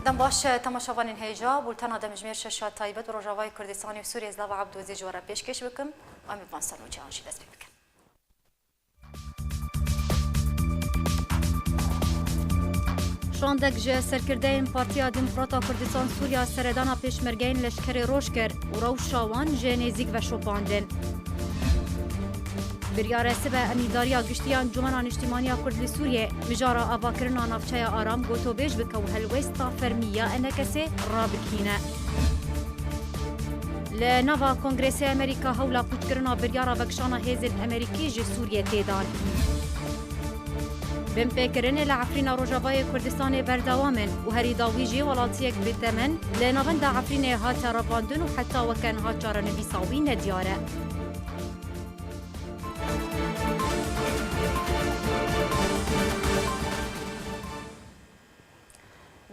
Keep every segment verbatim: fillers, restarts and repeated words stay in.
Dem baş, temaşevanên hêja, bultena demjimêr şeşa taybet bi Rojavayê Kurdistanê û Sûriyê ez Lava Ebdozê ji we re pêşkêş bikim. Em ê van ser nûçeyan jî dest pê bikin. Şandek ji serkirdeyên Partiya Demokrata Kurdistan Sûriya seredana pêşmergeyên leşkerê roj kir û rewşa wan ji nêzîk ve şopandin. Biryare sibe Emîdariya Giştî ya Encûmena Niştîmaniya Kurd li Sûriyê mijara avakirina navçeya Aram gotobêj bike û helwêsta fermî ya Enekesê rabigihîne. Li nava Kongresê Amerîka hewla pûçkirina biryara vekişana hêzên Amerîkî ji Sûriyê tê dan. Binpêkirinê li Efrîna Rojavayê Kurdistanê berdewam in û herî dawî jî welatiyek bi temen li navenda Efrînê hate revandin û heta weke niha çarenivîsa wî nediyar e.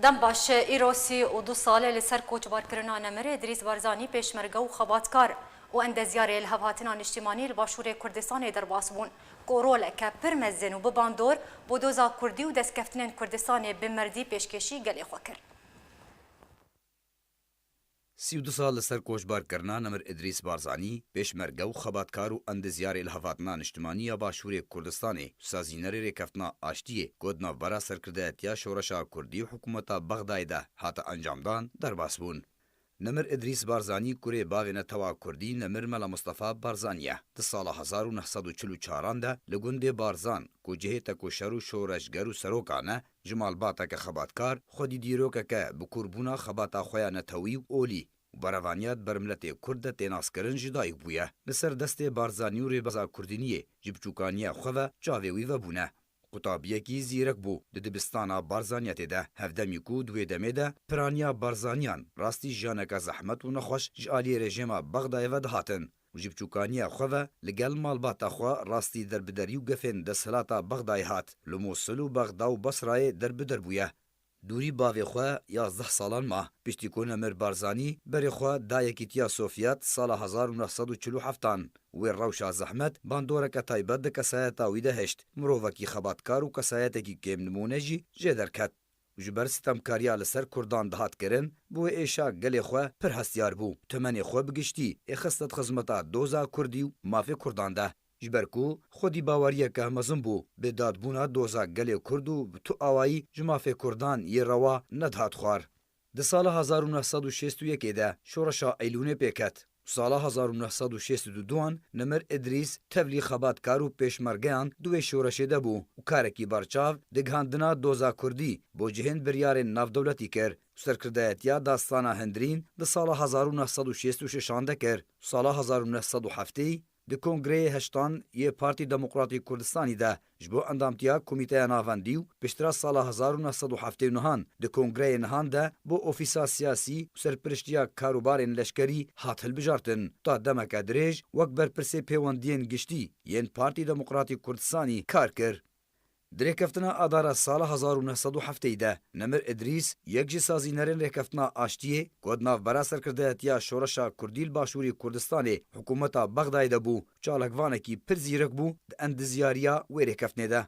Dem baş, îro sî û du sal e li ser koçbarkirina Nemir Îdrîs Barzanî, pêşmerge û xebatkar û endezyarê lihevhatina niştimanî li Başûrê Kurdistanê derbas bûn, ku roleke pir mezin û bi bandor bo doza kurdî û destkeftinên Kurdistanê bi merdî pêşkêşî gelê xwe kir. Sî û du sal li ser koçbarkirina Nemir Îdrîs Barzanî, pêşmerge û xebatkar û endezyarê lihevhatina niştimanî ya Başûrê Kurdistanê û sazînerê rêkeftina aştiyê ku di navbera serkirdayetiya Şoreşa Kurdî û hikûmeta Bexdayê de hate encamdan, derbas bûn. Nemir Îdrîs Barzanî kurê bavê netewa Kurdî Nemir Mela Mistefa Barzanî ye. Di sala hezar û neh sed û çil û çaran de li gundê Barzan ku cihê tekoşer û şoreşger û serokan e, ji malbateke xebatkar, xwedî dîrokeke bi kûrbûna xebata xwe ya netewî û olî û berevaniya di ber miletê Kurd de tê naskirin ji dayik bûye. Li ser destê Barzanî û rêbeza Kurdîniyê ji biçûkaniya xwe ve çavê wî vebûne. Qutabiyekî zîrek bû di dibistana Barzaniyetê de. Hevdemî ku di wê demê de piraniya Barzaniyan rastî jiyaneke zehmet û nexweş ji aliyê rejêma Bexdayê ve dihatin û ji biçûkaniya xwe ve li gel malbata xwe rastî derbiderî û gefên desthilata Bexdayê hat. Li Mûsil û Bexda û Basrayê derbider bûye. Dûrî bavê xwe yazdeh salan ma. Piştî ku Nemir Barzanî berê xwe da Yekîtiya Sovyet sala hezar û neh sed û çil û heftan, wê rewşa zehmet bandoreke taybet di kesayeta wî de hişt. Mirovekî xebatkar û kesayetekî kêmnimûne jî jê derket. Û ji ber sitemkariya li ser Kurdan dihat kirin, bi wê êşa gelê xwe pir hestiyar bû. Temenê xwe bi giştî ê xiste di xizmeta doza Kurdî û mafê Kurdan de. Ji ber ku xwedî baweriyeke mezin bû bi dadbûna doza gelê Kurd û bi tu awayî ji mafê Kurdan yê rewa nedihat xwar. Di sala hezar û neh sed û şêst û yekê de şoreşa Eylûnê pêket. Sala hezar û neh sed û şêst û duan Nemir Îdrîs tevlî xebatkar û pêşmergeyan di wê şoreşê de bû û karekî berçav di gihandina doza Kurdî bo cihên biryarên navdewletî kir û serkirdayetiya dastana Hindirîn di sala hezar û neh sed û şêst û şeşan de kir. Sala hezar û neh sed û heftê Di Kongreyê Heştan yê Partî Demokratî Kurdistanî de ji bo endamtiya Komîteya Navendî û piştre sala hezar û neh sed û heftê û nehan di Kongreyê nihan de bo ofîsa siyasî û serpiriştiya karûbarên leşkerî hat hilbijartin. Ta demeke dirêj wek berpirsê pêwendiyên giştî yên Partî Demokratî Kurdistanî kar kir. Di rêkeftina Adara sala hezar û neh sed û heftê de Nemir Îdrîs, yek ji sazînerên Rêkeftina Aştiyê, ku di navbera serkirdayetiya Şoreşa Kurdî li Başûrê Kurdistanê, hikûmeta Bexdayê de bû, çalakvanekî pir zîrek bû di endizyariya wê rêkeftinê de.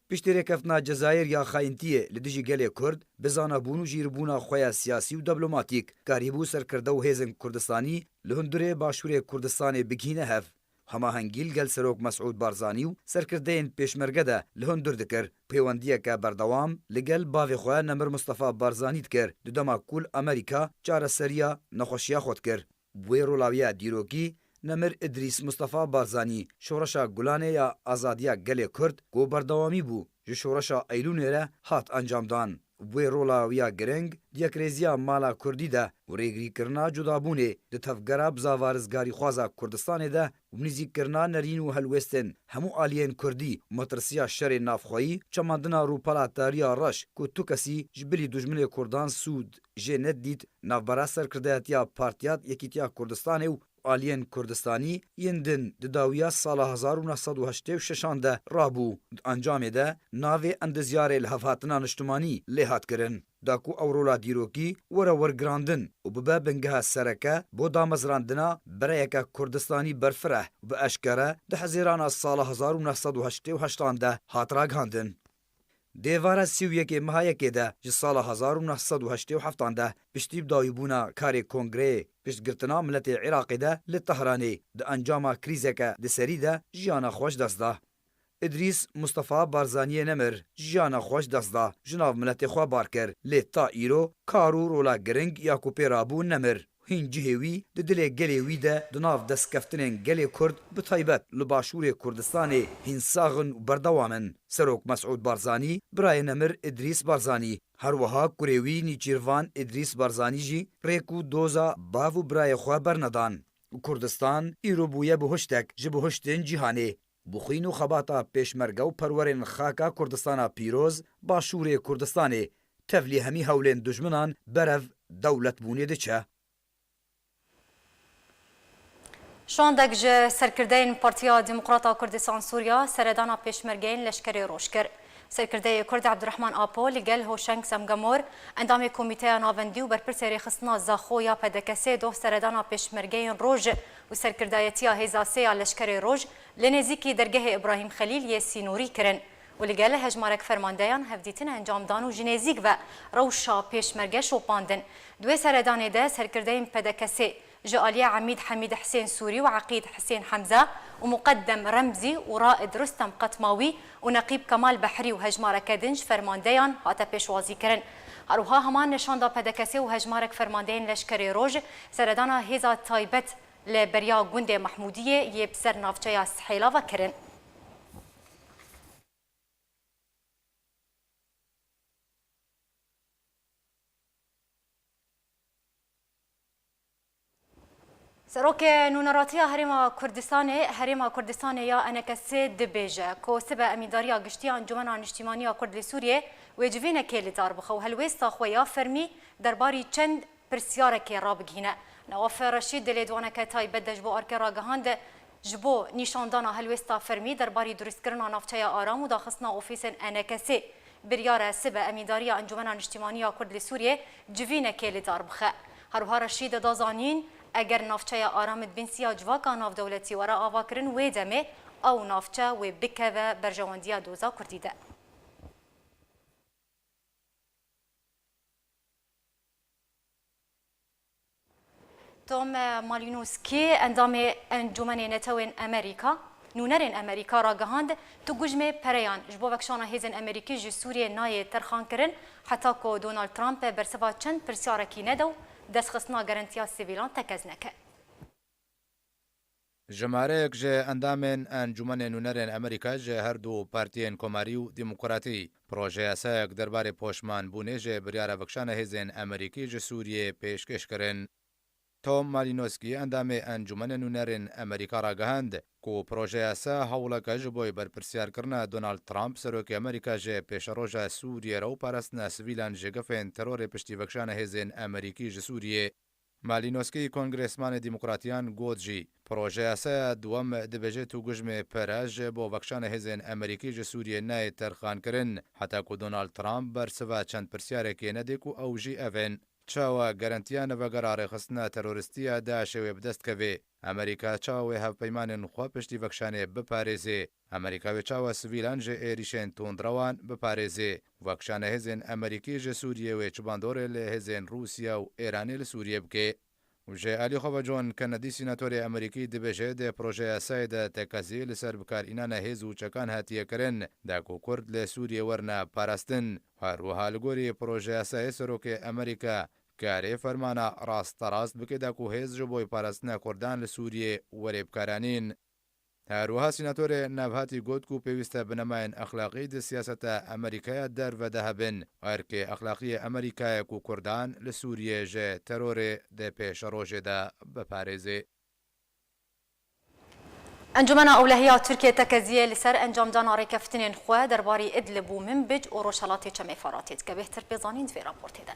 Piştî rêkeftina Cezayir ya xayintiyê li dijî gelê Kurd, bi zanabûn û jîrbûna xwe ya siyasî û diplomatîk, karîbû serkirde û hêzên Kurdistanî li hundurê Başûrê Kurdistanê bigihîne hev. Hemahengî li gel Serok Mesûd Barzanî û serkirdeyên pêşmerge de li hundir dikir. Pêwendiyeke berdewam li gel bavê xwe Nemir Mistefa Barzanî dikir, di dema ku li Amerîka çareseriya nexweşiya xwe dikir. Bi wê rola wî ya dîrokî, Nemir Îdrîs Mistefa Barzanî, Şoreşa Gulanê ya Azadiya Gelê Kurd, ku berdewamî bû, ji Şoreşa Eylûnê re hat encamdan. Bi wê rola wî ya giring di yekrêziya mala Kurdî de û rêgirîkirina cudabûnê di tevgera bizavarîzgarîxwaza Kurdistanê de û bi nîzîkkirina nerîn û helwêstên hemû aliyên Kurdî û metirsiya şerê navxweyî, çemandina rûpela tariya reş ku tu kesî ji bilî dujminê Kurdan sûd jê nedît, navbera serkirdayetiya Partiya Yekîtiya Kurdistanê û aliyên Kurdistanî yên din di dawiya sala hezar û neh sed û heştê û şeşan de rabû, di encamê de navê endizyarê lihevhatina niştimanî lê hat kirin. Da ku ew rola dîrokî were wergirandin û bibe bingeha sereke bo damezrandina birayeke Kurdistanî berfireh û bi eşkere di Hezîrana sala hezar û neh sed û heştê û heştan de hat ragihandin. Di êvara sî û yekê meha yekê de ji sala hezar û neh sed û heştê û heftan de piştî bi dawîbûna karê kongreyê piştgirtina miletê Iraqê de li Tehranê di encama krîzeke di serî de jiyana xwe ji dest da. Îdrîs Mustafa Barzaniyê Nemir jiyana xwe ji dest da, ji nav miletê xwe bar kir, lê ta îro kar û rola giring ya ku pê rabû nemir. Hîn cihê wî di dilê gelê wî de di nav destkeftinên gelê Kurd, bi taybet li Başûrê Kurdistanê hîn sax in û berdewam in. Serok Mesûd Barzanî, birayê nemir Îdrîs Barzanî, her wiha kurê wî Nîçîrvan Îdrîs Barzanî jî rêk û doza bav û birayê xwe bernedan. Kurdistan îro bûye bihuştek ji bihuştên cîhanê. Bi xwîn û xebata pêşmerge û perwerên xaka Kurdistana pîroz, Başûrê Kurdistanê tevlî hemî hewlên dijminan berev dewletbûnê diçe. Şandek ji serkirdeyên Partiya Demokrata Kurdistan Sûriya seredana pêşmergeyên Leşkerê Roj kir. Serkirdeyê Kurd Ebdurrahman Apo li gel Hoşeng Semgamor, endamê Komîteya Navendî û berpirsê rêxistina Zaxo ya P D K S'ê doh seredana pêşmergeyên Roj û serkirdayetiya Hêza Sê ya Leşkerê Roj li nêzîkî dergehê Îbrahîm Xelîl yê Sînorî kirin û li gel hejmarek fermandeyan hevdîtin encam dan û ji nêzîk ve rewşa pêşmerge şopandin. Di wê seredanê de serkirdeyên P D K S'ê ji aliyê Emîd Hemîd Hisên Sûrî û Eqîd Hisên Hemze û Muqeddem Remzî û Raid Rustem Qetmawî û Neqîb Kemal Behrî û hejmareke din ji fermandeyan hate pêşwazîkirin. Her wiha heman şanda P D K S'ê û hejmarek fermandeyên Leşkerê Roj seredana hêza taybet li beriya gundê Mehmûdiyê yê bi ser navçeya Sihêla ve kirin. Serokê Nûneratiya Herêma Kurdistanê, Herêma Kurdistanê ya Enekesê dibêje ku sibe emîndariya giştî ya Encûmena Niştîmanî ya Kurd li Sûriyê wê civînekê li dar bixe û helwêsta xwe ya fermî derbarî çend pirsyarekê rabigihîne. Newaf Reşîd di lêdwaneke taybet de ji bo arkê ragihand, ji bo nîşandana helwêsta fermî derbarî durustkirina navçeya aram û daxistina ofîsên Enekesê, biryar e sibe emîndariya Encûmena Niştîmanî ya Kurd li Sûriyê civînekê li dar bixe. Herwiha Reşîd da zanîn, eger navçeya aram di bin siya civaka navdewletî were avakirin, wê demê ew navçe wê bikeve berjewendiya doza Kurdî de. Tom Malinowski, endamê Encûmenê Netewên Amerîka, nûnerên Amerîka ragihand, tu gujmê pereyan ji bo vekişana hêzên Amerîkî ji Sûriyê nayê terxankirin, heta ku Donald Trump bersiva çend pirsyarek nede û destxistina garantiya sivîlan tekez neke. Jimareyek ji endamên Encûmenê Nûnerên Amerîka ji her du partiyên Komarî û Demokratî projeyasayek derbarê poşmanbûnê ji biryara vekişana hêzên Amerîkî ji Sûriyê pêşkêş kirin. Tom Malinowski, endamê Encûmenê Nûnerên Amerîka ragihand ku projeyasa hewleke ji bo berpirsyarkirina Donald Trump, serokê Amerîka ji pêşeroja Sûriyê re û parastina sivîlan ji gefên terorê piştî vekişana hêzên Amerîkî ji Sûriyê. Malinowski, kongresmanê demokratiyan got jî, projeyasaya duwem dibêje tu gujmê pere ji bo vekişana hêzên Amerîkî ji Sûriyê nayê terxankirin, heta ku Donald Trump bersiva çend pirsyarekê nedê ku ew jî ev in. Çawa garantiya nevegera rêxistina teroristî ya DAIŞê wê bi dest kevê? Amerîka çawa wê hevpeymanên xwe piştî vekişanê biparêzê? Amerîka wê çawa sivîlan ji êrîşên tundrewan biparêzê? Vekişana hêzên Amerîkî ji Sûriyê wê çi bandorê li hêzên Rûsya û Êranê li Sûriyê bike? Û ji alî xwe ve John Kennedy, sînatorê Amerîkî dibêje, di projeyasayê de tekezî li ser bikarînana hêz û çekan hatiye kirin, da ku Kurd li Sûriyê werine parastin. Her wiha li gorî projeyasayê serokê Amerîka karê fermana rasterast bike da ku hêz ji bo parastina Kurdan li Sûriyê were bikaranîn. Her wiha sînatorê navhatî got ku pêwîst e binemayên exlaqî di siyaseta Amerîkaya derve de hebin. Erkê exlaqî yê Amerîkayê ku Kurdan li Sûriyê ji terorê di pêşerojê de biparêzê. Encûmena Ewlehiya Tirkiyê tekeziyê li ser encamdana rêkeftinên xwe derbarî Idlib û Minbic û Rojhelatê Çemê Feratê dike. Bêhtir pê zanîn di vê raportê de.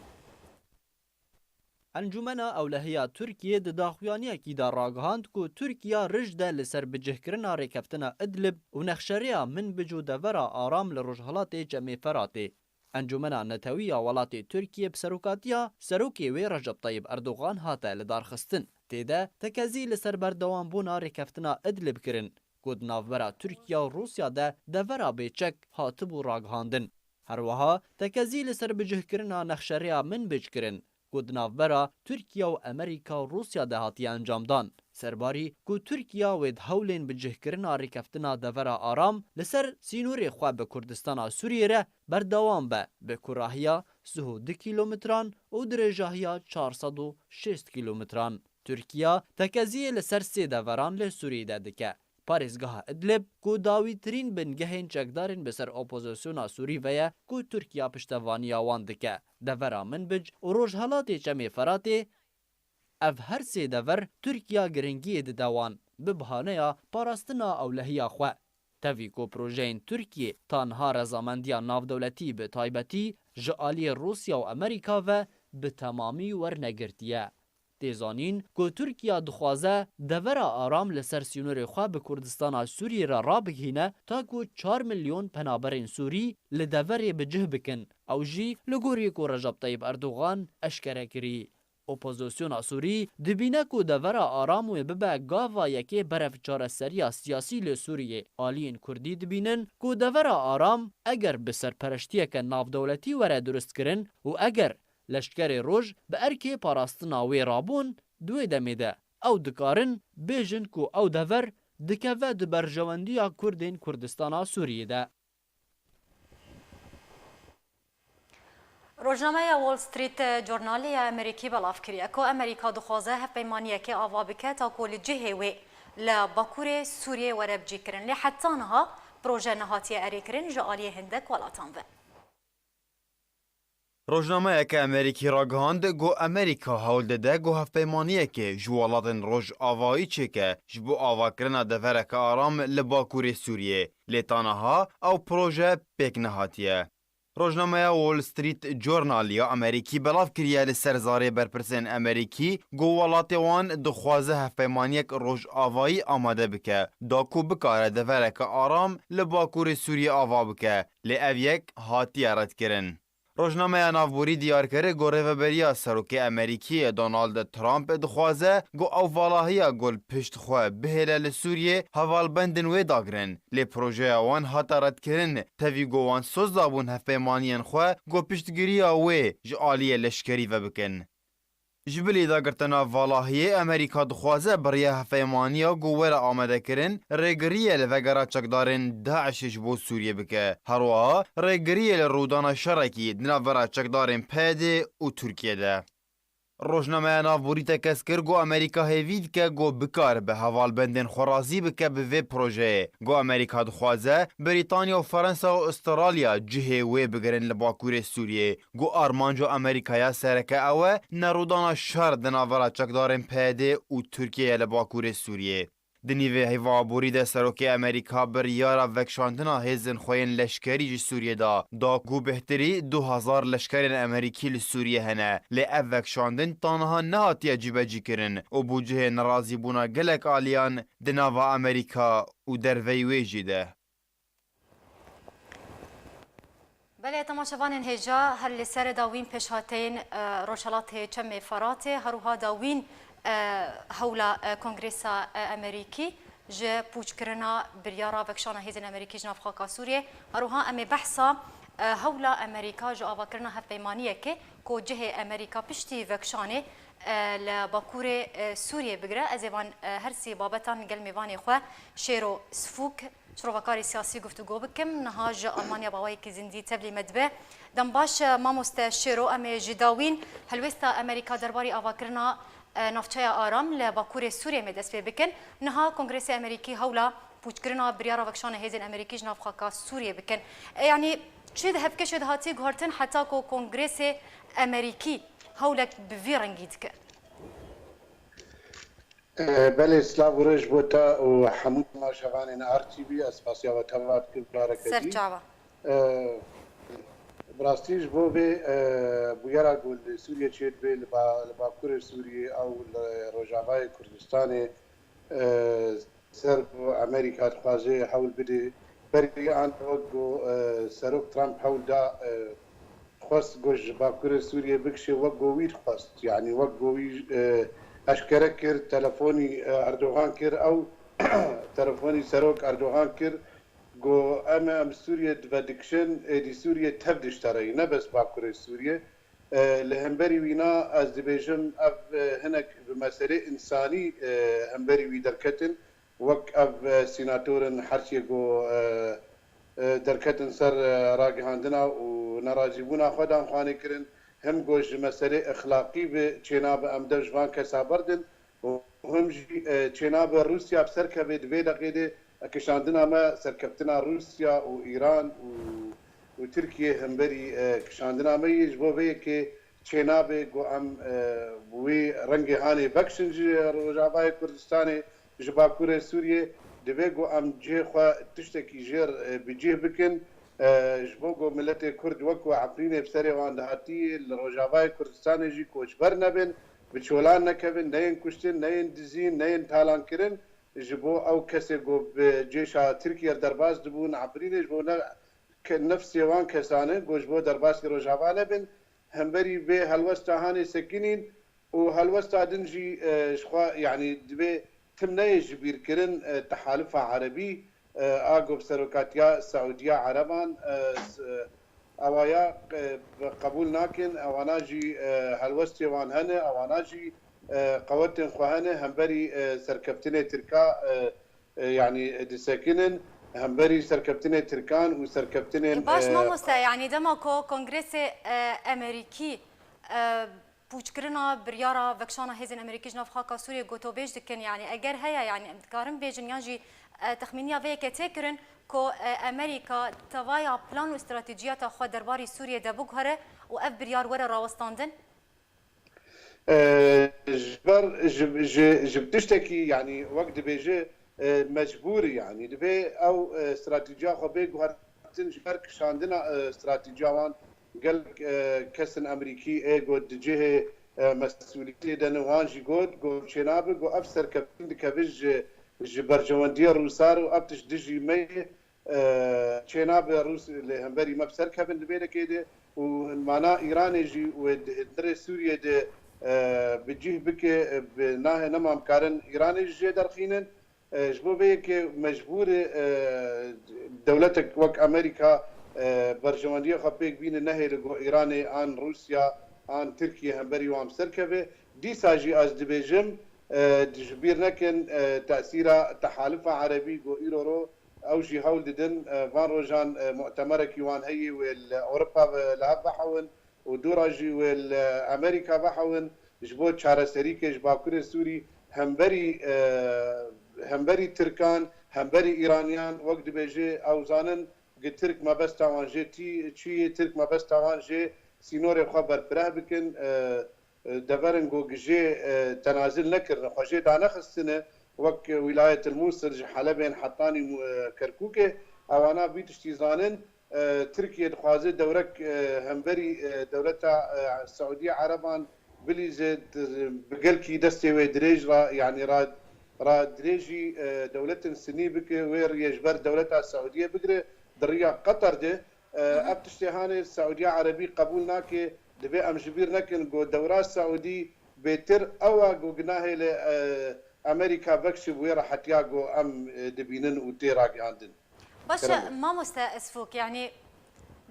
Encûmena Ewlehiya Tirkiyê di daxuyaniyekî de ragihand ku Tirkiya rij de li ser bicihkirina rêkeftina Idlib û nexşerêya Minbic û devera aram li rojhelatê Çemê Feratê. Encûmena Netewî ya welatê Tirkiyê bi serokatiya serokê wê Recep Tayyip Erdogan hate lidarxistin. Tê de tekezî li ser berdewambûna rêkeftina Idlib kirin, ku di navbera Tirkiya û Rûsya de devera bêçek hatibû ragihandin. Her wiha tekezî li ser bicihkirina nexşerêya Minbic kirin, ku di navbera Tirkiye û Amerîka û Rûsya de hatiye encamdan. Serbarî ku Tirkiya wê di hewlên bicihkirina rêkeftina devera aram li ser sînorê xwe bi Kurdistana Sûriyê re berdewam be, bi kurahiya sih û du kîlometran û dirêjahiya çar sed û şêst kîlometran. Tirkiya tekeziyê li ser sê deveran li Sûriyê de dike. Parêzgeha Idlib, ku dawîtirîn bingehên çekdarên bi ser opozisyona Sûrî ve ye, ku Tirkiya piştevaniya wan dike. Devera Minbic û rojhelatê Çemê Feratê, ev her sê dever Tirkiya giringiyê dide wan, bi bahaneya parastina ewlehiya xwe. Tevî ku projeyên Tirkiyê ta niha rezamendiya navdewletî, bi taybetî ji aliyê Rûsya û Amerîka ve, bi temamî wernegirtiye. Tê zanîn ku Tirkiya dixwaze devera aram li ser sînorê xwe bi Kurdistana Sûriyê re rabigihîne, ta ku çar milyon penaberên Sûrî li deverê bi cih bikin. Ew jî li gorî ku Recep Tayyip Erdogan eşkere kirî. Opozisyona Sûrî dibîne ku devera aram wê bibe gava yekê berev çareseriya siyasî li Sûriyê. Aliyên Kurdî dibînin ku devera aram, eger bi serpereştiyeke navdewletî were durustkirin û eger Leşkerê Roj bi erkê parastina wê rabûn, di wê demê de ew dikarin bêjin ku ew dever dikeve di berjewendiya Kurdên Kurdistana Sûriyê de. Rojnameya Wall Street Journalê ya Amerîkî belav kiriye ku Amerîka dixwaze hevpeymaniyekê ava bike ta ku li cihê wê li Bakurê Sûriyê were bicîkirin. Lê heta niha proje nehatiye erêkirin ji aliyê hindek welatan ve. Rojnameyeke Amerîkî ragihand ku Amerîka hewl dide ku hevpeymaniyekê ji welatên Rojavayî çêke ji bo avakirina devereke aram li Bakurê Sûriyê. Lê ta niha ew proje pêk nehatiye. Rojnameya Wall Street Journal ya Amerîkî belav kiriye li ser zarê berpirsên Amerîkî ku welatê wan dixwaze hevpeymaniyek Rojavayî amade bike, da ku bikare devereke aram li Bakurê Sûriyê ava bike, lê ev yek hatiye redkirin. Rojnameya navborî diyar kir ku rêveberiya serokê Amerîkî Donald Trump dixwaze ku ew valahiya ku li pişt xwe bihêle li Sûriyê hevalbendên wê dagirin, lê projeya wan hate redkirin, tevî ku wan soz dabûn hevpeymaniyên xwe ku piştgiriya wê ji aliyê leşkerî ve bikin. Ji bilî dagirtina valahiyê, Amerîka dixwaze bi riya hevpeymaniya ku were amadekirin, rêgiriyê li vegera çekdarên DAIŞê ji bo Sûriyê bike. Herwiha rêgiriyê li rûdana şerekî di navbera çekdarên PYDê û Tirkiyê de. Rojnameya navborî tekez kir ku Amerîka hêvî dike ku bikaribe hevalbendên xwe razî bike bi vê projeyê. Ku Amerîka dixwaze Brîtanya û Fransa û Australya cihê wê bigirin li Bakurê Sûriyê. Ku armanca Amerîkaya sereke ew e, nerûdana şer di navbera çekdarên PYDê û Tirkiyeyê li Bakurê Sûriyê. Di nîvê heyva aborî de serokê Amerîka biryara vekşandina hêzên xwe yên leşkerî ji Sûriyê da, da ku bêhtirî du hezar leşkerên Amerîkî li Sûriyê hene, lê ev vekşandin ta niha nehatiye cîbecîkirin û bû cihê nerazîbûna gelek aliyan di nava Amerîka û derveyî wê jî de. Belê, temaşevanên hêja, her li ser dawîn pêşhateyên, e, Rojhelatê Çemê Feratê, her wiha dawîn, e, hewla, e, Kongresa, e, Amerîkî ji pûçkirina biryara vekşana hêzên Amerîkî ji nav xaka Sûriyê. Her wiha em ê behsa, e, hewla Amerîka ji avakirina hevpeymaniyekê ku cihê Amerîka piştî vekşanê, e, li Bakurê, e, Sûriyê bigire. Ez ê van, e, her sê babetan gel mêvanê xwe Şêro Sfûk, şirovekarê siyasî guftûgo bikim. Niha ji Almanya bi awayekî zindî tevlî me dibe. Dem baş, e, mamoste Şêro, em ê ji dawîn helwêsta Amerîka derbarî avakirina, e, navçeya Aram li Bakurê Sûriyê me dest pê bikin. Niha Kongresê Amerîkî hewla pûçkirina biryara vekşanê hêzên Amerîkî ji nav xaka Sûriyê bikin. E, yanî çi di hevkêşê de hatiye guhertin heta ku Kongresê Amerîkî hewlek bi vî rengî dike? E, belê, silav û rêz bo te û hemû temaşevanên R T V, ez spasiya we teva dikim, careke dî. Ser çava. E, bi rastî ji bo vê, e, bûyera ku li Sûriyê çêdibe, li ba-, li Bakurê Sûriyê ew li Rojavayê Kurdistanê, e, ser ku Amerîka dixwaze hewl bide. Berî an wek ku, e, Serok Trump hewl da, e, xwest ku ji Bakurê Sûriyê bikişe, wek ku wî dixwest. Yanî wek ku wî, e, eşkere kir, telefonî, e, Erdogan kir, ew telefonî Serok Erdogan kir, Go em em Sûriye vedikişin, êdî Sûriye tev diştereyî, ne bes Bakurê Sûriye. E, li hemberî wîna ez dibêjim ev, e, hinek bi meselê însanî, e, hemberî wî derketin. Wek ev, e, sînatorin herçiyê go, e, e, derketin ser, e, ragihandina û nerazîbûna xwe dan xwanê kirin, him go ji meselê exlaqî bi çênabe em dev ji van kesa berdin û him jî, e, çênabe Rûsya bi ser kevê di vê deqê de kişandina me, serkeftina Rûsya û Îran û, û Tirkiye hemberî, e, kişandina me yê. Ji bo vê yekê çênabe ku em, e, wî rengê hanê vekişin ji Rojavayê Kurdistanê, ji Bakurê Sûriyê. Divê ku em cihê xwe tiştekî jêr, e, bi cih bikin. E, ji bo ku miletê Kurd wek ku Efrînê bi serê wan dihatî, li Rojavayê Kurdistanê jî koçber nebin, bi çolan nekevin, neyên kuştin, neyên dizîn, neyên talankirin. Ji bo ew kesê ku bi cêşa Tirkiye derbas dibûn Efrînê, ji bo ne ke-, nefsê wan kesan e ku ji bo derbasî Rojava nebin. Hemberî vê helwesta hanê sekinîn û helwesta din jî, e, ji xwe, yanî divê tim neyê ji bîr kirin, e, Tehalifa Erebî, e, a ku bi serokatiya Seudiya Ereban, e, s-, e, awaya, e, qebûl nakin, ewana jî, e, helwestê wan hene, ewana jî, e, qewetên xwe hene, hemberî, e, serkeftinê Tirka, e, e, yanî disekinin, hemberî serkeftinê Tirkan û serkeftinên, Baş e, mamoste, yanî dema ku Kongresê, e, Emerîkî, e, pûçkirina biryara vekişana hêzên Emerîkî ji nav xaka Sûriyê gotobêj dikin, yanî eger heye, yanî em dikarin bêjin yan jî, e, texmîniya vê yekê tê kirin ku, e, Emerîka tevaya plan û stratejiyata xwe derbarî Sûriyê de biguhere û ev biryar were rawestandin? E, ji ber, ji, ji, ji tiştekî, yanî wek dibêje, e, mecbûr, yanî divê ew, e, stratejiya xwe bê guhertin ji ber kişandina, e, stratejiya wan. Gelek, e, kesên Emerîkî ê got di cihê, e, mesûliyetê de ne, wan jî got, got çênabe, got ev serkeftin dikeve ji, ji berjewendiyê Rûsar û ev tişt dijî me ye. E, çênabe Rûs li hemberî me bi ser kevin di vê dekê de û mana Îranê jî wê di hundirê Sûriyê de, e, bi cih bike, e, bi nahê nema em karin Îranê jî jê derxînin. E, ji bo vê yekê mecbûr e, e, dewletek wek Amerîka, e, berjewendiyê xwe pêk bîne, nehêle ku Îranê an Rûsya an Tirkiye hemberî wan bi ser keve. Dîsa jî ez dibêjim, e, ji bîr nekin, e, tesîra Tehalifa Erebî ku îro ro ew jî hewl didin, e, van rojan, e, mutemerekî wan heye wê li Ewropa ve, li hev vehewin û dûra jî wê li Amerîka vehewin ji bo çareserîkê ji Bakurê Sûrî hemberî, e, hemberî Tirkan, hemberî Îraniyan, wek dibêje, ew zanin gi Tirk mebesta wan jê tî, çi yê, Tirk mebesta wan jê sînorê xwe berfireh bikin, e, e, deverin ku gi jê, e, tenazil nekirine, xwe jê danexistine, wek Wîlayetil Mûsil ji Helebên hetanî, e, Kerkûkê, ewana vî tiştî zanin, e, Tirkiye dixwaze dewrek, e, hemberî, e, dewleta, e, Seûdiye Ereban bilîze, di-, bi gelkî destê wê dirêj ra, yanî ra, ra dirêjî, e, dewletin Sinî bike, wê riyê ji ber dewleta Seûdiye bigire, di riya Qeter de, e, Hı hı. ev tiştê hanê Seûdiya Erebî qebûl nake, divê em ji bîr nekin ku dewra Seûdî bêtir ew e ku ginahê li, e, Amerîka vekişî bi wê rehetiya ku em, e, dibînin û tê ragihandin. Baş e, Kerem. Mamoste Esfok, yanî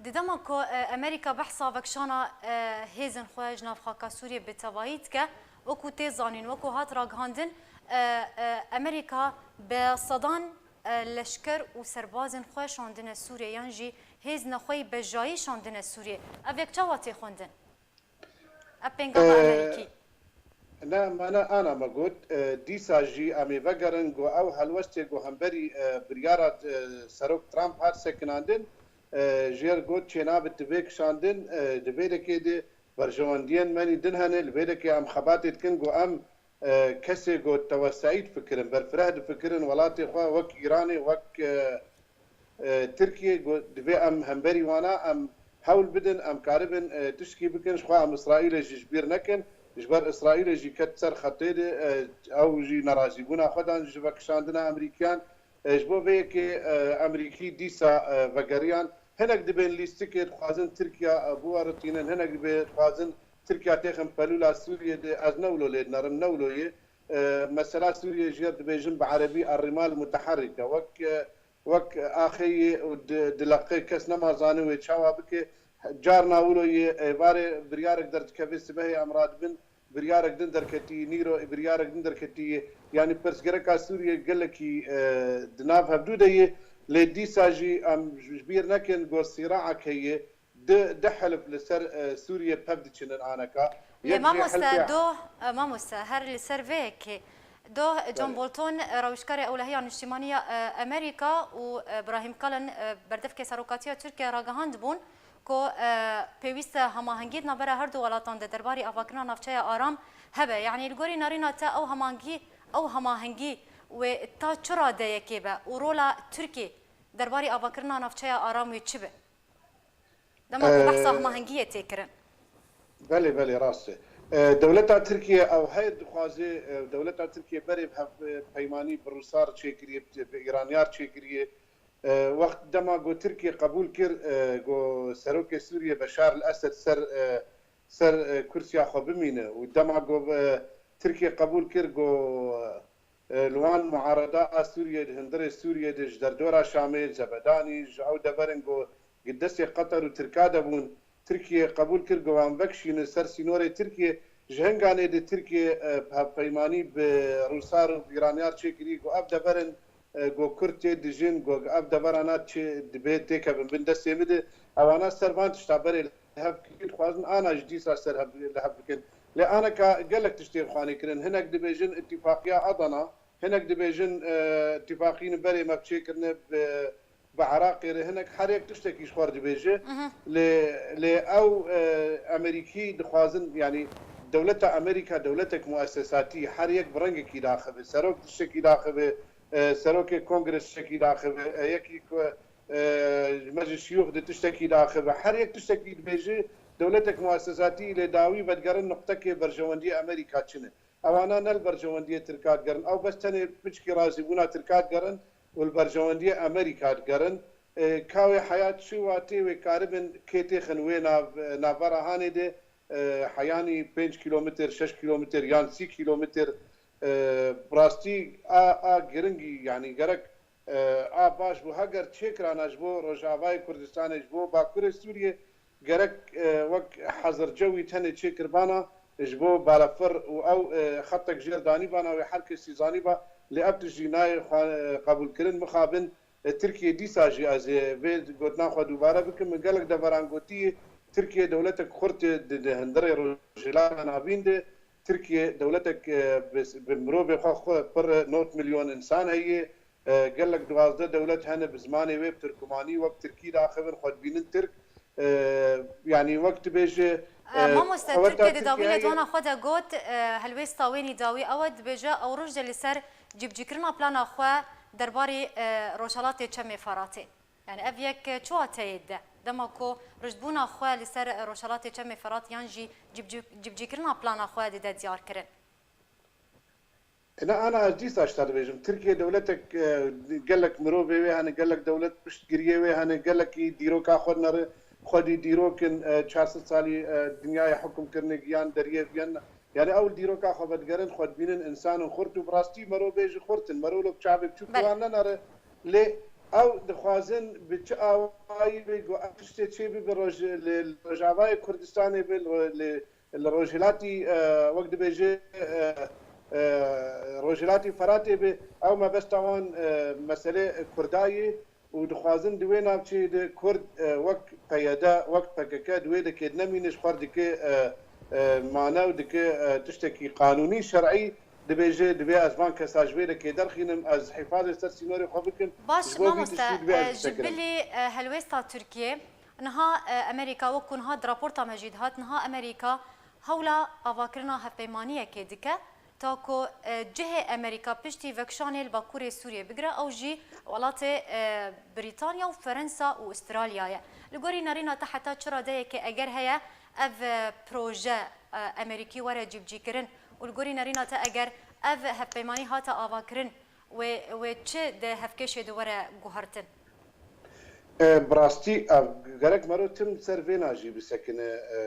di dema ku, e, Amerîka behsa vekişana, e, hêzên xwe ji nav xaka Sûriyê bi tevayî dike, wekû tê zanîn, wekû hat ragihandin, e, e, Amerîka bi sedan, e, leşker û serbazên xwe şandine Sûriyê yan jî hêzên xwe yî bejayî şandine Sûriyê. Ev yek çawa tê xwendin? Ev pêngava Ee, Amerîkî. Ne, me ne ana me got, e, dîsa jî em ê vegerin ku ew helwestê ku hemberî, e, biryara, e, Serok Trump hat sekinandin, e, jêr got çênabe divê kişandin, e, di vê dekê de berjewendiyên me nî din hene, li vê dekê em xebatê dikin ku em, e, kesê ku teweseî difikirin, berfireh difikirin, welatê xwe wek Îranê, wek, e, e, Tirkiye, got, divê em hemberî wana em hewl bidin, em karibin, e, tiştkî bikin, ji xwe em Îsraîlê jî ji bîr nekin. Ji ber Îsraîlê jî ket ser xetê de, e, ew jî nerazîbûna xwe dan ji vekişandina Emerîkiyan. E, ji bo vê yekê, e, Emerîkî dîsa, e, vegeriyan. Hinek dibên lîstikê dixwazin Tirkiya, e, biweritînin, hinek dibê dixwazin Tirkiya têxin pelûla Sûriyê de. Ez ne wilo lê dinerim, ne wilo yê. E, mesela Sûriyê jê re dibêjin bi erebî الرمال المتحركة. Wek, e, wek axê yê û di-, dileqe, kes nema zanî wê çawa bike. Carna wilo yê êvarê biryarek derdikeve, sibehê em radibin, biryarek din derketî, nîro biryarek din derketî yê. Yanî pirsgereka Sûriyê gelekî, e, di nav hevdû de yê, lê dîsa jî em ji bîr nekin ku sîraek heye, di, di helif li ser, e, Sûriyê pev diçinin aneka. Lê Yek jê mamoste, helfê doh, e, mamoste, her li ser vê yekê. Doh, John Belê. Bolton, e, rewişkarê ewlehiya niştimanî ya, e, Amerîka û, e, Brahim Kalin, e, berdevkê serokatiya Tirkiye ragihandibûn ku, e, pêwîst e hemahengî di navbera her du welatan de derbarî avakirina navçeya aram hebe. Yanî li gorî nerîna te ew hemahengî, ew hemahengî wê ta çi radeyekê be û rola Tirkiye derbarî avakirina navçeya aram wê çi be? Dema ku behsa Ee, hemahengiyê tê kirin. Belê, belê, rast e. Ee, dewleta Tirkiye ew heye dixwaze, e, dewleta Tirkiye berê bi hev-, e, peymanî bi Rûsar çêkiriye, bi, bi Îranyar çêkiriye. E, wext dema ku Tirkiye qebûl kir, e, ku serokê Sûriye Beşar el Esed ser, e, ser, e, kursiya xwe bimîne û dema ku, e, Tirkiye qebûl kir ku, e, li wan muareda a Sûriyê di hundirê Sûriyê de ji derdora Şamê, Zebedanî, ji ew deverin ku di destê Qeter û Tirka de bûn, Tirkiye qebûl kir ku wan vekişînin ser sînorê Tirkiye. Ji hinganê de Tirkiye, e, hevpeymanî bi Rûsar û Îranyar çêkirî ku ev deverin, e, ku Kurd tê dijîn, ku ev deverana çi dibe têkevin bin destê min de, ewana ser van tişta berê li hev kir, dixwazin ana jî dîsa ser hev, li hev bikin. Lê aneka gelek tiştê xwanê kirin. Hinek dibêjin îtîfaqiya Adana, hinek dibêjin, e, îtîfaqî berê me çêkirine bi, bi Iraqê re, hinek her yek tiştekî ji xwe re dibêje. Mhm. Lê, lê ew, e, Amerîkî dixwazin, yanî dewleta Amerîka dewletek muessesatî, her yek bi rengekî daxive, serok tiştekî daxive, e, serokê kongres tiştekî daxive, e, yekî ku, e, meclis şiyûx de tiştekî daxive, her yek tiştekî dibêje, dewletek muessesatî lê dawî vedigerin nuqtekê berjewendiyê Amerîka çi ne. Ewana ne li berjewendiyê Tirka digerin. Ew bes tenê piçkî razîbûna Tirka digerin û li berjewendiyê Amerîka digerin. E, ka wê heya çi watê wê karibin kê têxin wê nav-, navbera hanê de, e, heyanî pênc kîlometr, şeş kîlometr yan sî kîlometr, e, bi rastî a, a giringî, yanî gerek, e, a baş bû. Heger çêkirana ji bo Rojavayê Kurdistanê, ji bo Bakurê Sûriyê, gerek, e, wek hezircewî tenê çêkirbana ji bo balafir û ew, e, xetek jêr danîbana wê her kesî zanîba, lê ev tişt jî nayê xwe, e, qebûlkirin. Mixabin, e, Tirkiye dîsa jî, ez ê vê gotina xwe dubare bikim, min gelek deveran gotiye, Tirkiye dewletek xurt e di, di hundirê Rojhilata Navîn de, Tirkiye dewletek, e, bi, bi mirovê xwe, xwe pir e, nod milyon însan heye, e, gelek duwazdeh dewlet hene bi zimanê wê, bi tirkumanî, wek tirkî daxivin, xwe dibînin tirk. E, yanî wek dibêje, E, e, mamoste, ewe Tirkiye ta di dawî Tirkiye ye. Lêdwana xwe de got, e, helwêsta wê nî dawî ew e, dibêje ew roj de li ser cîbicîkirina plana xwe derbarî, e, Rojhelatê Çemê Feratê. Yani ev yek, e, çi wateyê de? Dema ku rijdbûna xwe li ser, e, Rojhelatê Çemê Ferat yan jî cîbicî-, cîbicîkirina plana xwe dide diyar kirin. Ina ana ez dîsa ji te dibêjim. Tirkiye dewletek, e, gelek mirovê wê hene, gelek dewlet piştgiriyê wê hene, gelekî dîroka xwe nere, xwedî dîrok in, e, çar sed salî, e, dinyayê hukum kirine giyan deriyê viyan. Yani ew li dîroka xwe vedigerin, xwe dibînin însan in xurt û bi rastî merov bê jî xurt in. Merov lok çavek çûk Belê. Wan nenere. Lê ew dixwazin bi çi awayî bê ku ev tiştê çê bibe roj-, li, li Rojavayê Kurdistanê be, li, li li Rojhilatî, e, wek dibêje, e, e, Rojhilatî Feratê be, ew mebesta wan, e, meselê Kurda ye û dixwazin di wê navçeyê de Kurd, e, wek P Y D, wek P K K di wê dekê de nemîne, ji xwe re dike, e, e, mane û dike, e, tiştekî qanûnî, şer'î, dibêje, divê ez van kesa ji vê dekê derxînim, ez hifazê ser sînorê xwe bikim. Baş, Ji bo vî mamoste, tiştî divê ez e, ji bisekinim. Bilî, e, helwêsta Tirkiyê, niha, e, Amerîka, wek ku niha di raporta me jî dihat, niha Amerîka hewla avakirina hevpeymaniyekê dike, ta ku, e, cihê Amerîka piştî vekişanê li Bakurê Sûriyê bigire, ew jî welatê, e, Brîtanya û Ferensa û Ustralya ye. Li gorî nerîna te heta çi radeyekê eger heye ev, e, proje, e, Amerîkî were cîbicîkirin û li gorî nerîna te eger ev hevpeymanî hate avakirin, wê, wê çi di hevkêşê de were guhertin? E, bi rastî ev gerek mero tim ser vêna jî bisekine. E,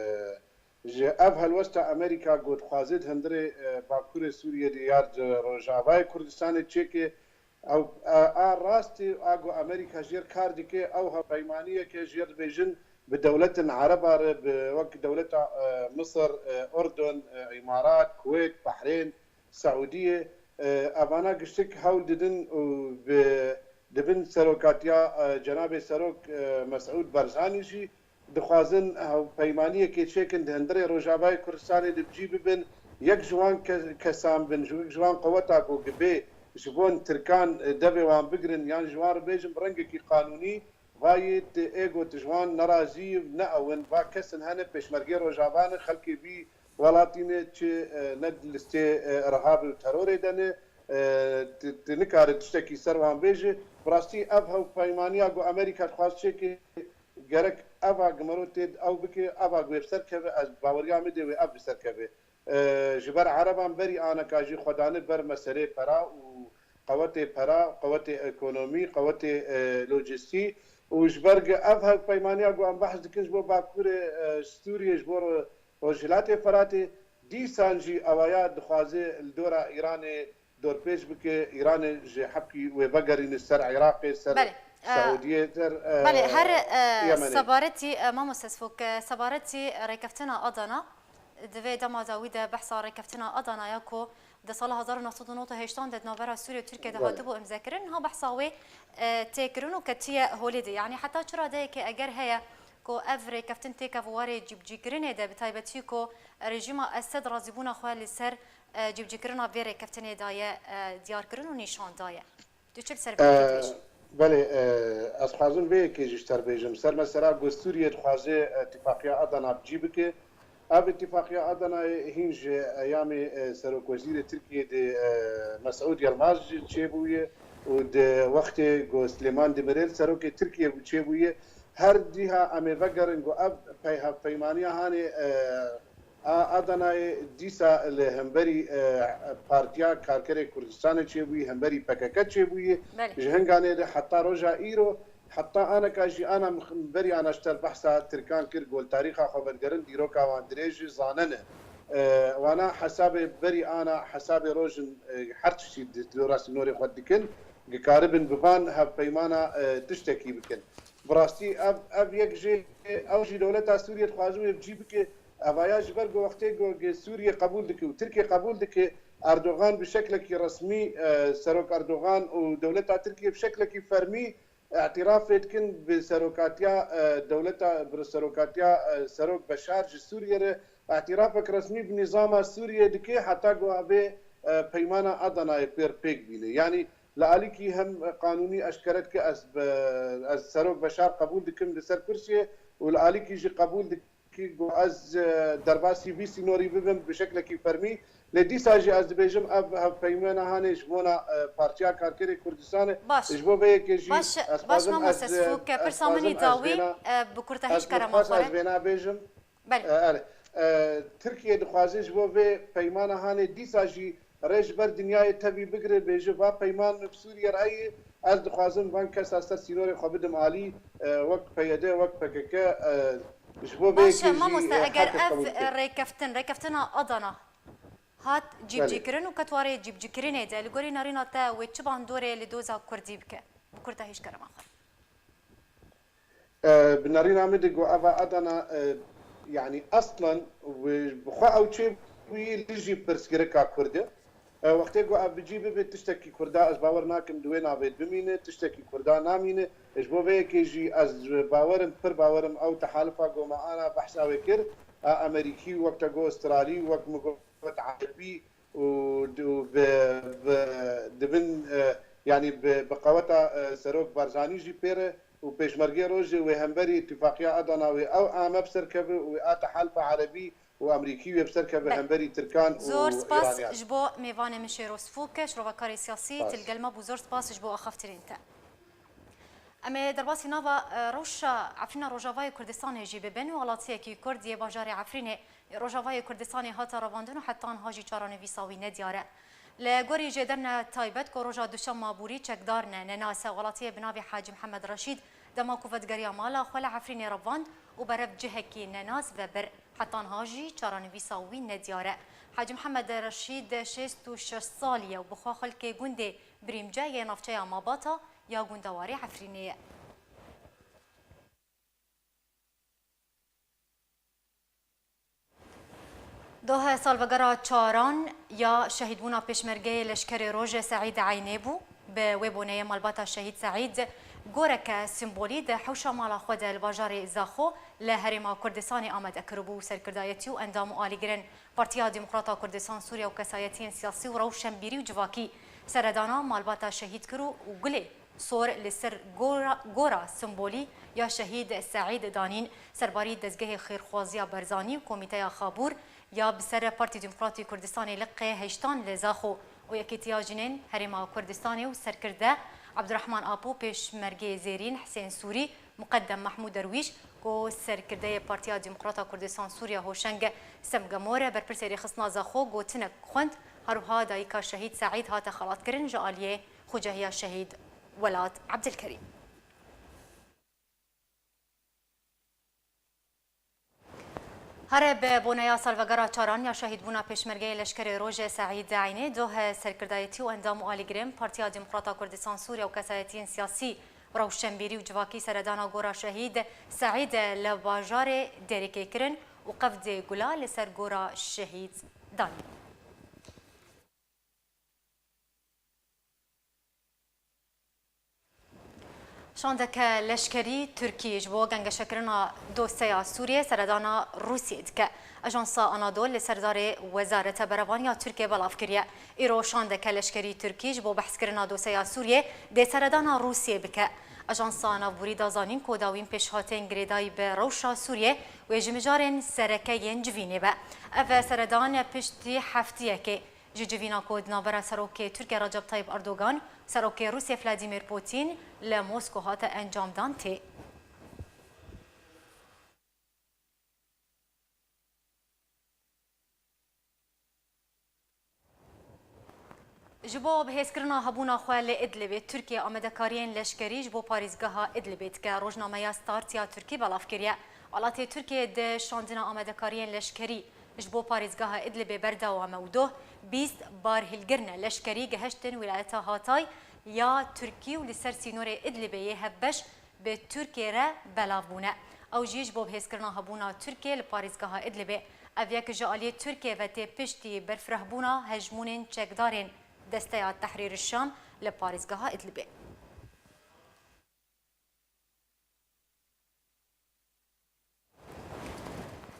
ji ev helwesta Amerîka ku dixwaze di hundirê, e, Bakurê Sûriyê de ya di Rojavayê Kurdistanê çêke, Ew, e, a rastî a ku Amerîka jêr kar dike, ew hevpeymaniyeke jêr dibêjin bi dewletin Ereba re, bi wek dewleta, e, Misir, e, Urdun, e, Îmarat, Kuwêt, Behrên, Seûdiyê, e, evana giştik hewl didin û bi, di bin serokatiya, e, cenabê serok, e, Mesûd Barzanî jî dixwazin hevpeymaniyekê çêkin di hundirê Rojavayê Kurdistanê de bi cî bibin. Yek ji wan ke-, kesan bin, ji, yek ji wan qeweta ku gibê ji bon Tirkan, e, devê wan bigirin yan ji wan re bêjin bi rengekî qanûnî, va yê ti ê got ji wan nerazî ne ew in, va kesin hene pêşmergê Rojava ne, xelkê vî welatî ne, çi, e, ne di listê, e, irhab û terorê de ne, e, ti, ti nikare tiştekî ser wan bêje. Bi rastî ev hevpeymaniya ku Amerîka dixwaz çêke, gerek eva gimero tê ew bike, eva ku wê bi ser keve, ez baweriya min dê wê ev bi ser keve. E, ji ber Ereban berî aneka jî xwe dane ber meselê pera û qewetê pera, qewetê ekonomî, qewetê, e, lojistî û ji ber ev hevpeymaniya ku em behs dikin ji bo Bakurê, e, Sûriyê, ji bo Ro-, Rojhilatê Feratê, dîsan jî ewaya dixwaze li dora Îranê dorpêç bike, Îranê ji hepkî wê vegerîne ser Iraqê, ser Belê, e, Seûdiyê, ser, e, Belê, her, e, Yemenê. Sebaretî, e, mamoste Sifok, e, sebaretî rêkeftina Adana, di vê dema dawî de behsa rêkeftina Adanaya ku di sala hezar û neh sed û nod û heştan de di navbera Sûriyê û Tirkiyê de Belê. Hatibû îmzekirin, niha behsa wê, e, tê kirin û ketiye holê de. Yanî heta çi radeyekê eger heye ku ev rêkeftin têkeve warê cîbicîkirinê de, bi taybetî ku rejîma Esed razîbûna xwe li ser, e, cîbicîkirina vê rêkeftinê daye, e, diyarkirin û nîşan daye. Tu çi li ser vê yekê dibêjî? Belê, e, ez xwazim vê yekê jî ji te re bêjim. Ser mesela ku Sûriye dixwaze, e, Îtifaqiya Adana bi cî bike. Ev Îtifaqiya Adanayê hîn ji eyamê, e, Serokwezîrê Tirkiyê de, e, Mesûd Yilmaz jî çêbûye û di wextê ku Silêman Demirel serokê Tirkiyê bû çêbûye. Her dîha em ê vegerin ku ev pey-, hevpeymaniya hanê, e, A Adanayê dîsa li hemberî, e, Partiya Karkerê Kurdistanê çêbûyî, hemberî P K K çêbûyî. Belê. Ji hinganê de heta roja îro, heta aneka jî ana mix-, berî ana ji te behsa Tirkan kir, ku li tarîxa xwe vedigerin, dîroka wan dirêj e, zane ne. E, wana hesabê berî ana, hesabê rojin, e, her tiştî di, di rastî norê xwe dikin, dikaribin bi van hevpeymana, e, tiştekî bikin. Bi rastî ev, ev yek jê, ew jî dewleta Sûriyê dixwaze wê bi cî bike. Evaya ji ber ku wextê ku Sûriyê qebûl dike û Tirkiye qebûl dike, Erdogan bi şeklekî resmî, e, Serok Erdogan û dewleta Tirkiye bi şeklekî fermî îtirafê dikin bi serokatiya, e, dewleta, bi serokatiya, e, Serok Beşar ji Sûriyê re îtirafek resmî bi nîzama Sûriyê dike, heta ku vê, e, peymana Adanayê pêr pêk bîne. Yanî li alîkî hem qanûnî eşkere dike, ez bi, ez Serok Beşar qebûl dikim li ser kursiyê û li alîkî jî qebûl dike ku ez, e, derbasî vî sînorî bibim, bi şeklekî fermî. Lê dîsa jî ez dibêjim, ev hevpeymana hanê ji bona, e, Partiya Karkerê Kurdistanê. Baş. Ji bo vê yekê jî Baş, ez baş, xwazim, mamoste ez, e, Sifok, ez pirsa min xwazim, ê ez dawî, vêna e, bi kurtehî ez ji kerema xwe re. Belê. E, erê. E, Tirkiye dixwaze ji bo vê peymana hanê dîsa jî rê ji ber dinyayê tevî bigire, bêje, va peyman min bi Sûriye re heye, ez dixwazim van kesa ser sînorê xwe bidim alî, e, wek P Y D, wek P K K, e, ji bo vê Baş e, yekê jî, mamoste, e, eger herkes ev qebûl dike. Rêkeftin, rêkeftina Adana hat Belê. Cîbicîkirin û ket warê cîbicîkirinê de, li gorî nerîna te wê çi bandorê li doza Kurdî bike? Bi kurtehî ji kerema xwe. E, bi nerîna min de ku eva Adana, e, yanî eslen wê bi xwe ew çêbûyî li jî pirsgirêka Kurd e. E, wextê ku ev bi cî bibe tiştekî Kurda, ez bawer nakim di wê navê bimîne, tiştekî Kurda namîne. E, ji bo vê yekê jî ez bawerim, pir bawerim ew tehalifa ku me ana behsa wê kir, a Amerîkî, wek te got Australî, wek min got Erebî, û, û bi, bi, dibin, e, yanî bi, bi qeweta, e, Serok Barzanî jî pê re û Pêşmergê Rojê wê hemberî Îtifaqiya Adana wê ew ame bi ser keve û wê a tehalifa Erebî û Amerîkî wê bi ser keve Be- hemberî Tirkan û Zor spas Îraniyan. Ji bo mêvanê min Şêro Sifok, şirovekarê siyasî, Spas. Tu li gel me bû, zor spas ji bo axaftinên te. Em ê derbasî nava, e, rewşa Efrîna Rojavayê Kurdistanê jî bibin. Welatiyekî Kurd yê bajarê Efrînê yê Rojavayê Kurdistanê hate revandin û heta niha jî çarenivîsa wî nediyar e. Li gorî jêderine taybet ku roja duşema borî çekdar ne, nenas e, welatiyê bi navê Hacî Mihemed Reşîd dema ku vedigeriya mala xwe li Efrînê revand û berev cihekî nenas vebir. Heta niha jî çarenivîsa wî nediyar e. Hacî Mihemed Reşîd şêst û şeş salî ye û bi xwe xelkê gundê Birîmce yê navçeya Mabata ya gundewarê Efrînê ye. Doh salvegera çaran ya şehîdbûna pêşmergeyê leşkerê Roj Seîd Eynê bû. Bi wê boneyê malbata Şehîd Seîd goreke simbolî di hewşa mala xwe de li bajarê Zaxo li Herêma Kurdistanê amade kiribû û serkirdayetî û endam û alîgirên Partiya Demokrata Kurdistan Sûriye û kesayetiyên siyasî û rewşenbîrî û civakî seredana malbata şehîd kir û gulê sor li ser gora, gora simbolî ya Şehîd Seîd danîn. Serbarî Dezgehê Xêrxwaziya Barzanî û Komîteya Xabûr ya bi ser Partî Demokratî Kurdistanê liqê heştan li Zaxo û Yekîtiya Jinên Herêma Kurdistanê û serkirde Ebdurehman Apo, pêşmergê Zêrîn Hisên Sûrî, Muqeddem Mehmûd Derwîş ku serkirdeyê Partiya Demokrata Kurdistan Sûriye Hoşeng Semgemor, berpirsê rêxistina Zaxo gotinek xwend, herwiha dayika Şehîd Seîd hate xelatkirin ji aliyê Xucehiya Şehîd Welat Ebdilkerîm. Here bi boneya salvegera çaran ya şehîdbûna pêşmergeyê leşkerê Rojê Seîd Eynê, doh serkirdayetî û endam û alîgirên Partiya Demokrata Kurdistan Sûriye û kesayetiyên siyasî, rewşenbîrî û civakî seredana gora şehîd Seîd li bajarê Dêrikê kirin û qevdê gula li ser gora şehîd danîn. Şandeke leşkerî Tirkî ji bo gengeşekirina dosyeya Sûriyê seredana Rûsiyê dike. Ajansa Anadol li ser darê Wezareta Berevan ya Tirkiyê belav kiriye. Îro şandeke leşkerî Tirkî ji bo behskirina dosyeya Sûriyê dê seredana Rûsiyê bike. Ajansa Navborî da zanîn ku dawîn pêşhatên girêdayî bi rewşa Sûriyê wê ji mijarên sereke yên civînê be. Ev seredan piştî heftiyekê ji civîna ku di navbera Serokê Tirkiye Recep Tayyip Erdogan û Serokê Rûsya Vladimir Putin li Mosko hate encamdan tê. Ji bo bihêzkirina hebûna xwe li Idlibê, Tirkiye amadekariyên leşkerî ji bo parêzgeha Idlibê dike. Rojnameya Start ya Tirkî belav kiriye. Welatê Tirkiye di şandina amadekariyên leşkerî ji bo parêzgeha Idlibê berdewam e û doh bîst barhilgirine leşkerî gihiştin wîlayeta Hatay ya Tirkî û li ser sînorê Idlibê yê hevbeş bi Tirkiyê re belav bûne. Ew jî ji bo bihêzkirina hebûna Tirkiyê li parêzgeha Idlibê. Ev yek ji aliyê Tirkiyê ve tê piştî berfirehbûna hejmûnên çekdarên Desteya Tehrîr Şam li parêzgeha Idlibê.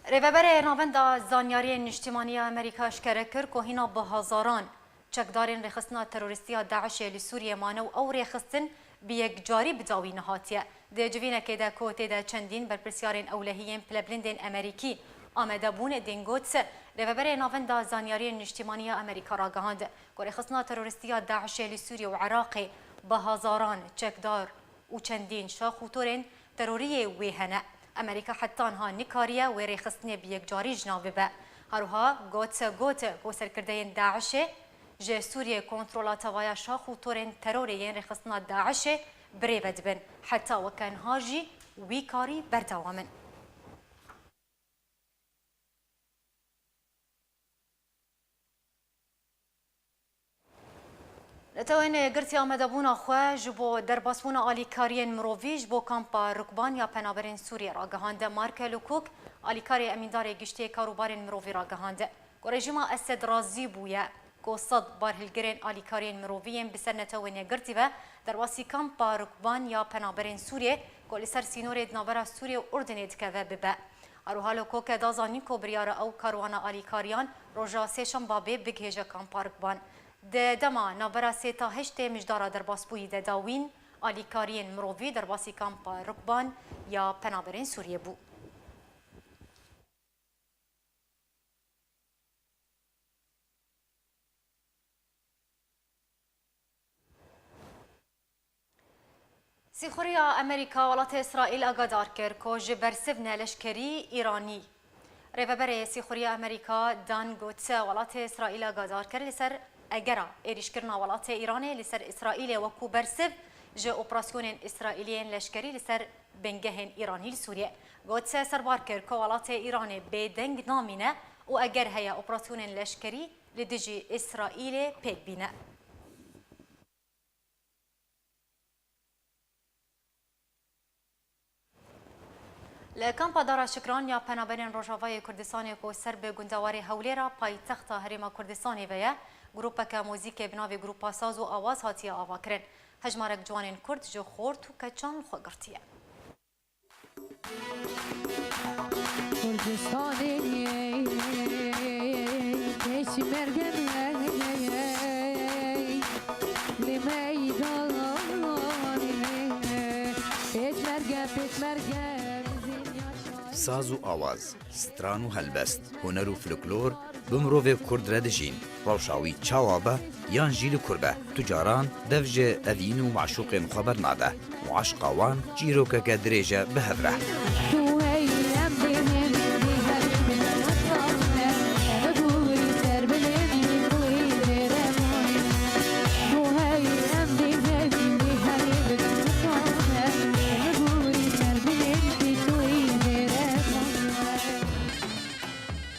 Rêveberê Navenda Zanyariyên Niştimanî ya Amerîka eşkere kir ku hîna bi hezaran çekdarên rêxistina terorîstî ya DAIŞê li Sûriyê mane û ew rêxistin bi yekcarî bi dawî nehatiye. Di civînekê de ku tê de çendîn berpirsiyarên ewlehî yên pilebilindên Amerîkî amade bûn, dîn got, Rêveberê Navenda Zanyariyên Niştimanî ya Amerîka ragihand ku rêxistina terorîstî ya DAIŞê li Sûriyê û Iraqê bi hezaran çekdar û çendîn şax û torên teroriyê wê hene. Amerîka heta niha nikariye wê rêxistinê bi yekcarî ji nav bibe. Her wiha got, got ku serkirdeyên DAIŞê ji Sûriyê kontrola tevaya şax û torên terorê yên rêxistina DAIŞê bi rê ve dibin. Heta weke niha jî wî karî berdewam in. Netewên Yekgirtî amadebûna xwe ji bo derbasbûna alîkariyên mirovî ji bo kampa Rukban ya penaberên Sûriyê ragihand. Mark Lukûk, alîkarê emîndarê giştî karûbarên mirovî ragihand ku rejîma Esed razî bûye ku sed barhilgirên alîkariyên mirovî yên bi ser Netewên Yekgirtî ve derbasî kampa Rukban ya penaberên Sûriyê ku li ser sînorê di navbera Sûriyê û Urdinê dikeve bibe. Her wiha Lukûk da zanîn ku biryara ew karwana alîkariyan roja Sêşemba bê bigihêje kampa Rukban. Di dema navbera sê ta heştê mijdara derbasbûyî de dawîn alîkariyên mirovî derbasî kampa Rukban ya penaberên Sûriyê bû. Sîxuriya Amerîka welatê Îsraîl agadar kir ku ji bersivne leşkerî Îranî. Rêveberê Sîxuriya Amerîka Dan Gotse welatê Îsraîl agadar kir li ser egera êrîşkirina welatê Îranê li ser Îsraîlê wekû bersiv ji operasyonên Îsraîliyên leşkerî li ser bingehên Îranî li Sûriyê. Gotse serbar kir ku welatê Îranê bêdeng namîne û eger heye operasyonên leşkerî li dijî Îsraîlê pêk bîne. Li kampa Dara Şikran ya Penaberên Rojavayê Kurdistanê ku ser bi gundewarê Hewlêra paytexta Herêma Kurdistanê ve ye, grûpeke muzîkê bi navê Grûpa Saz û Awaz hatiye avakirin. Hejmarek ciwanên Kurd ji xort û keçan li xwe girtiye. Kurdistanê pêşmerge me, li meydanê pêşmerge, pêşmerge bizim yaşar. Saz û awaz, stran û helbest, huner û folklor bi mirovê Kurd re dijîn. Rewşa wî çawa be yan jî li kur be, tu caran dev ji evîn û meşûqên xwe bernade û eşqa wan çîrokeke dirêj e bi hev re.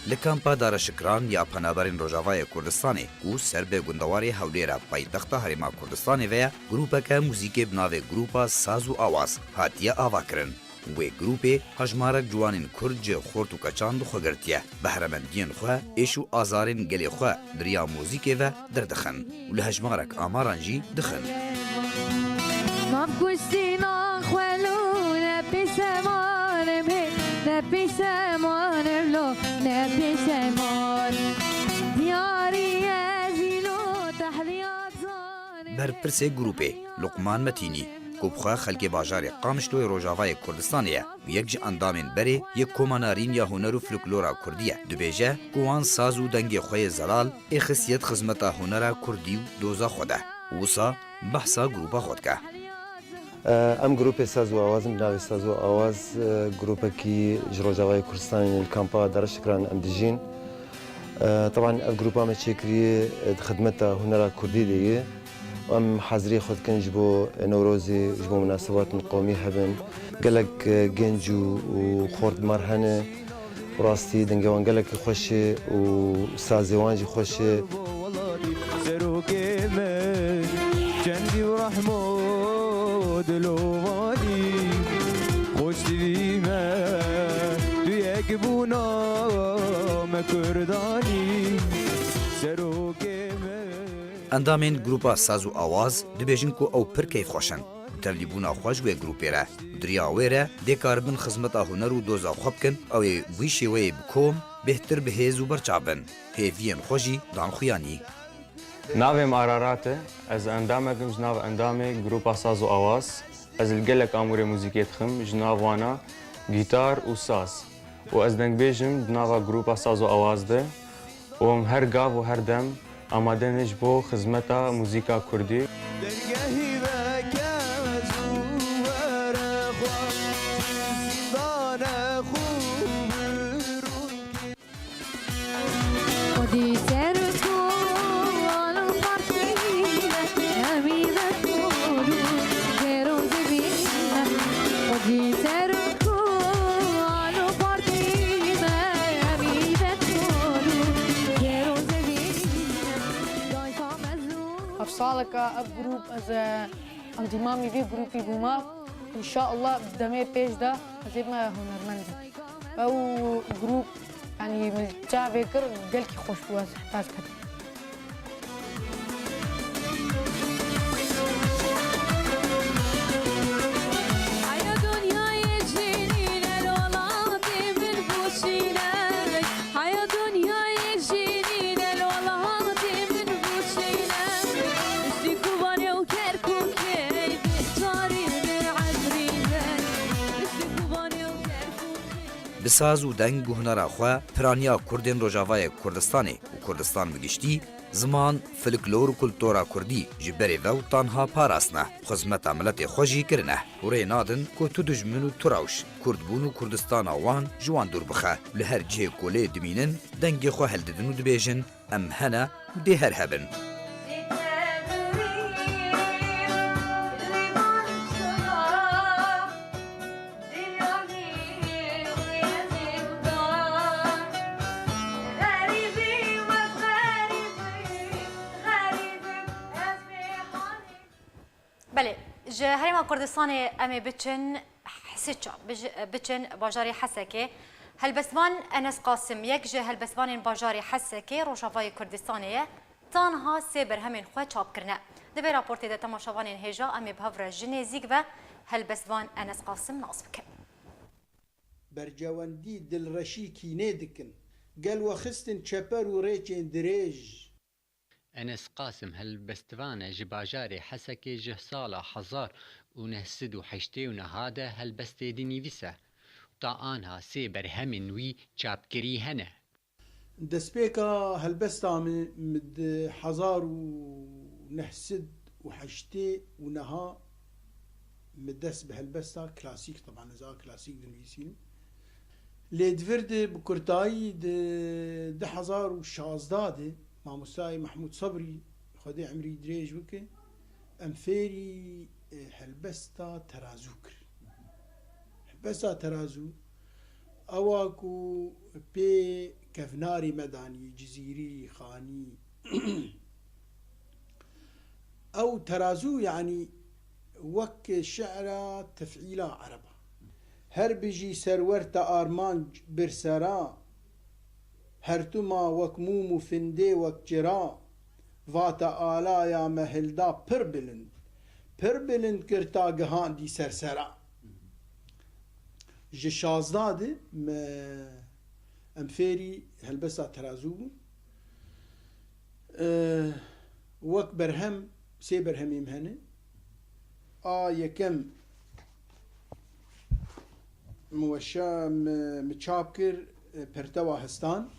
Li kampa Dara Şikran ya Penaberên Rojavayê Kurdistanê, ku ser bi gundewarê Hewlêra paytexta Herêma Kurdistanê ve ye, grûpeke muzîkê bi navê Grûpa Saz û Awaz hatiye avakirin. Wê grûpê hejmarek ciwanên Kurd ji xort û keçan li xwe girtiye, behremendiyên xwe, êş û azarên gelê xwe bi riya muzîkê ve derdixin û li hejmarek amaran jî dixin. Nav kuştina xwe lo ne pêşeman em ê, ne pêşeman em lo, ne pêşeman. Diyarî ez îlo tehliyat zanim. Berpirsê grûpê, Luqman Metînî, ku bi xwe xelkê bajarê Qamişloyê Rojavayê Kurdistanê ye û yek ji endamên berê yê Koma Narîn ya Huner û Folklora Kurdî ye, dibêje ku wan saz û dengê xwe yê zelal ê xistiye di xizmeta hunera kurdî û doza xwe de. Wisa behsa grûpa xwe dike. Em grûpê Saz û Awaz in, bi navê Saz û Awaz, grûpekî ji Rojavayê Kurdistanê li kampa Dara Şikran em dijîn. Teban ev grûpa me çêkiriye, di xidmeta hunera kurdî de ye. Em haziriyê xwe dikin ji bo Newrozê, ji bo munasebatên qomî hebin. Gelek, e, genc û, û xort mar hene. Rastî dengê wan gelekî xweş e û sazê wan jî xweş e. Serokê me çendî û rehmo dilovanî, xweştivî me tu yek bûna me kurdanî. Serokê me. Endamên grûpa Saz û Awaz dibêjin ku ew pir keyfxweş in. Tevlîbûna xwe ji wê grûpê re. Di riya wê re dê karibin xizmeta huner û doza xwe bikin, ew ê bi wî şêweyê bi kom, bêhtir bi hêz û berçav bin. Hêviyên xwe jî dan xuyanî. Navê min Ararat e. Ez endamek im ji nav endamê grûpa Saz û Awaz. Ez li gelek amûrê muzîkê dixim, ji nav wana gîtar û saz. Û ez dengbêj im di nava grûpa Saz û Awaz de. Û em her gav û her dem amade ne ji bo xizmeta muzîka kurdî. Dergehî veke zû were xwe, zîndane xwe bi rûn kê. Xwedî ser û kol û partî me, em î ve kol û gêro zevî me. Xwedî ser û kol û partî me, em î ve kol û gêro zevî me. Dayka mezlûm. Ev saleka ev grûp ez, e, endîmamî vê grûpî bûma. Înşallah demê pêş de ez ê bime hunermend. Ew grûp, yanî min çavê kir, gelkî xweş bû, ez heta ez ketim. Heya dinyayê cînîne li welatê min bû çîne. Heya dinyayê cînîne li welatê min bû çîne. Piştî Kobanê û Kerkûkê, carî li Efrînê. Piştî Kobanê û Kerkûkê. Bi saz û deng û hunera xwe piraniya Kurdên Rojavayê Kurdistanê û Kurdistan bi giştî, ziman, folklor û kultura kurdî ji berê ve û tanha parastine, xizmeta miletê xwe jî kirine. Û rê nadin ku tu dijmin û tu rewş, Kurdbûn û Kurdistana wan ji wan dûr bixe. Li her cihê ku lê dimînin, dengê xwe hildidin û dibêjin, em hene û dê her hebin. Belê, ji Herêma Kurdistanê em ê biçin Sê çap bij-, biçin bajarê Hesekê. Helbestvan Enes Qasim yek ji helbestvanên bajarê Hesekê Rojavayê Kurdistanê ye. Tanha sê berhemên xwe çap kirine. Di vê raportê de temaşevanên hêja em ê bi hev re ji nêzîk ve helbestvan Enes Qasim nas bikin. Bercewendî dilreşî kînê dikin. Gel we xistin çeper û rêçên dirêj. Enes Qasim helbestvan e ji bajarê Hesekê ji sala hezar û neh sed û heştê û neha de helbestê dinivîse. Ta anha sê berhemên wî çapkirî hene. Destpêka helbesta min, min di hezar û neh sed û heştê û neha min dest bi helbesta klasîk, teban ez a klasîk dinivîsînim. Lê di vir de bi kurtayî di du hezar û şazda de mamostayê Mehmûd Sebrî, Xwedê emrî dirêj bike, em fêrî, e, helbesta terazû kir. Helbesta terazû, ewa ku pê kevnarê me danî, Cizîrî, Xanî, ew terazû, yanî wek şi'ra tef'îla ereba. Her bijî serwer te armanc bir sera, her tu ma wek mûm û findê wek çira, va te alaya me hilda pir bilind, pir bilind kir ta gihandî ser sera. Ji şazda de me, em fêrî helbesta terazû bûn. E, wek berhem, sê berhemê min hene. A yekem min weşa, min, min çap kir, e, Pertewa Histan.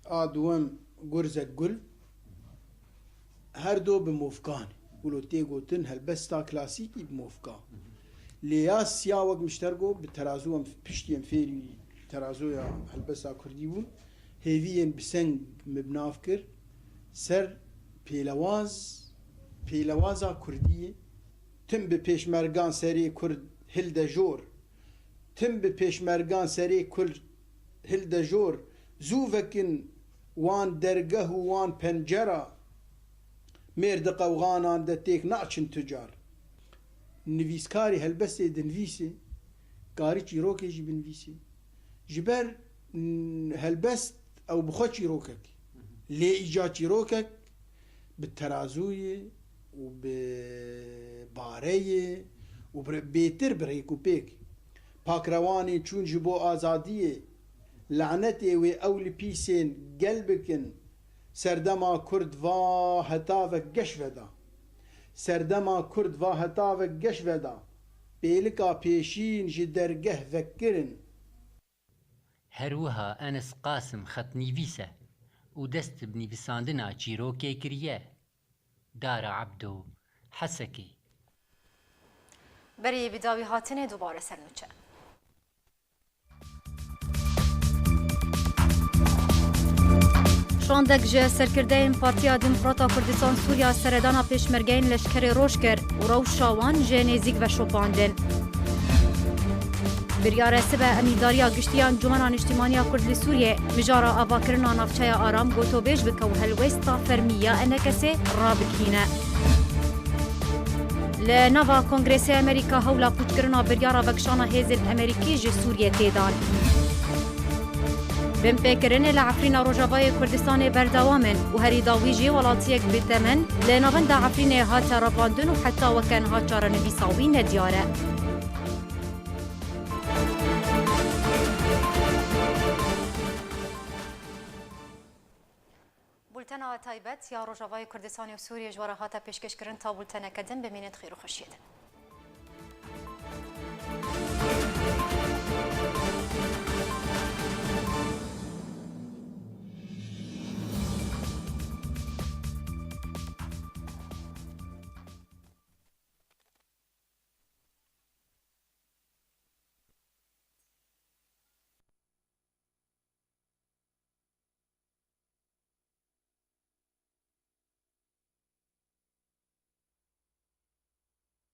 A duwem Gurzek Gul. Her do bi movkan. Wilo tê gotin helbesta klasîkî bi movka. Lê ya siya wek min ji te re got, bi terazû em piştî em fêrî terazoya helbesta kurdî bûn. Hêviyên bi seng min bi nav kir. Ser pêlewaz, pêlewaza kurdiyê. Tim bi pêşmergan serê kurd hilde jor. Tim bi pêşmergan serê kurd hilde jor. Zû vekin wan dergeh û wan pencera. Mêr di qewxanan de têk naçin tu car. Nivîskarî helbestê dinivîsê, karî çîrokê jî binivîsê. Ji ber, n-, helbest ew bi xwe çîrokek. Lê îca çîrokek bi terazûyê û bi bareyê û bi bêtir bi rêk û pêk. Pakrewanên çûn ji bo azadiyê, lanetê wê ew li pîsên gel bikin, serdema kurd va hetavek geş veda. Serdema kurd va hetavek geş veda. Pêlika pêşîn ji dergeh vekirin. Her wiha Enes Qasim xetnivîs e û dest bi nivîsandina çîrokê kiriye. Dara Ebdo, Hesekê. Berî bi dawî hatinê dubare ser nûçe. Şandek ji serkirdeyên Partiya Demokrata Kurdistan Sûriya seredana pêşmergeyên leşkerê roj kir û rewşa wan ji nêzîk ve şopandin. Biryar e sibe Emîndariya Giştî ya Encûmena Niştîmaniya Kurd li Sûriyê mijara avakirina navçeya Aram gotobêj bike û helwêsta fermî ya enekesê rabigihîne. Li nava Kongresê Amerîka hewla pûçkirina biryara vekişana hêzên Amerîkî ji Sûriyê tê dan. Binpêkirinê li Efrîna Rojavayê Kurdistanê berdewam in û herî dawî jî welatiyek bi temen li navenda Efrînê hate revandin û heta weke niha çarenivîsa wî nediyar e. Bultena taybet ya Rojavayê Kurdistanê û Sûriyê ji we re hate pêşkêşkirin. Ta bulteneke din bimînin di xêr û xweşiyê de.